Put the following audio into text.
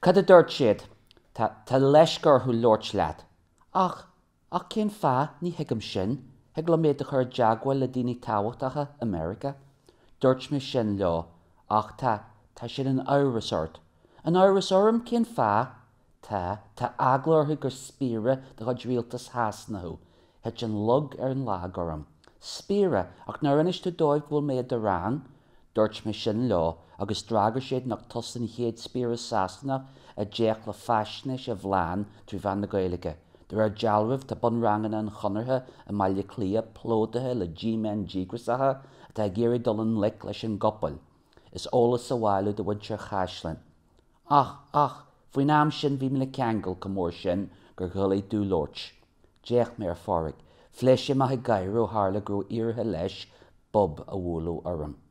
Cad a dúirt siad? Tá, tá leisce orthu labhairt leat. Ach, ach cén fáth? Ní thuigim sin. Thig liom iad a chur i dteagmháil le daoine tábhachtacha i Meiriceá. Dúirt mé sin leo. Ach tá, tá siad in amhras ort. In amhras orm? Cén fáth? Tá, tá eagla orthu gur spiaire de chuid rialtas Shasana thú. Thit an lug ar an lag orm. Spiaire? Ach nár inis tú dóibh go bhfuil mé i do rang? Dúirt mé sin leo, agus d'fhreagair siad nach tusa an chéad spiaire Sasanach a d'fhéach le faisnéis a bhleán trí mheán na Gaeilge. De réir dealraimh, tá bunranganna an Chonartha i mBaile Átha Cliath plódaithe le G-men díograsacha atá ag iarraidh dul i ngleic leis an gcopail is eolas a bhailiú do mhuintir Chaisleáin. Ach, ach, faoin am sin bhí mé le ceangal chomh mór sin gur dhoiligh domh labhairt. D'fhéach mé ar Phádraig. Phléasc sé amach ag gáire ó tharla go raibh éirithe leis bob a bhualadh orm.